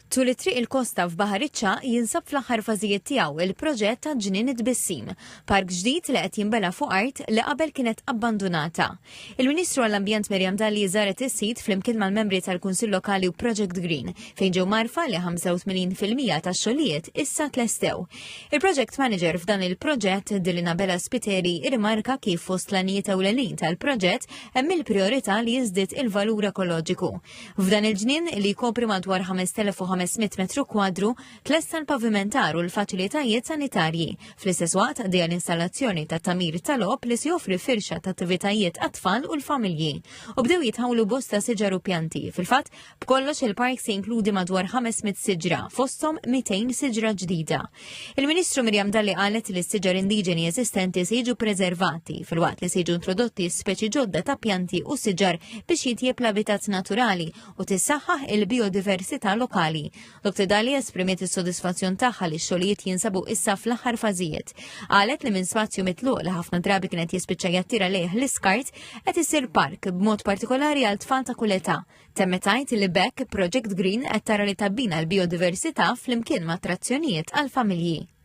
Tul it-triq il-kosta f'Baħar iċ-Ċagħaq jinsab fl-aħħar fażijiet tiegħu il-proġett ta' Ġnien it-Tbissim, park ġdid li qed jinbena fuq art li qabel kienet abbandunata. Il-Ministru għall-Ambjent Miriam Dalli żaret is-sit flimkien mal-membri tal-Kunsill Lokali u Project Green fejn ġew mgħarrfa li 85% tax-xogħlijiet issa tlestew. Il-Project Manager f'dan il-proġett Dilina Bella Spiteri irrimarka kif fost l-għanijiet ewlenin tal-proġett hemm il-prijorità li jiżdied il-valur ekoloġiku. F'dan il-ġnien li jkopri madwar 5500 metru kwadru, tlesta l-pavimentar u l-faċilitajiet sanitarji. Fl-istess waqt għaddejja l-installazzjoni ta' tamir tal-logħob li se joffri firxa ta' attivitajiet għat-tfal u l-familji. U bdew jitħawlu bosta siġar u pjanti. Fil-fatt, b'kollox il-park se jinkludi madwar 500 siġra, fosthom 200 siġra ġdida. Il-Ministru Miriam Dalli qalet li s-siġar indiġeni eżistenti se jiġu preservati filwaqt li se jiġu introdotti speċi ġodda ta' pjanti u siġar biex jitjieb l-abitat naturali u tissaħħaħ il-biodiversità lokali. Dr. Dalli esprimiet is-sodisfazzjon tagħha li x-xogħlijiet jinsabu issa fl-aħħar fażijiet. Qalet li minn spazju mitluq li ħafna drabi kienet jispiċċa jattira lejh l-iskart qed isir park b'mod partikolari għal tfal ta' kull età. Temmet tgħid li b'hekk Project Green qed tara li tabbina l-biodiversità flimkien ma' attrazzjonijiet għall-familji.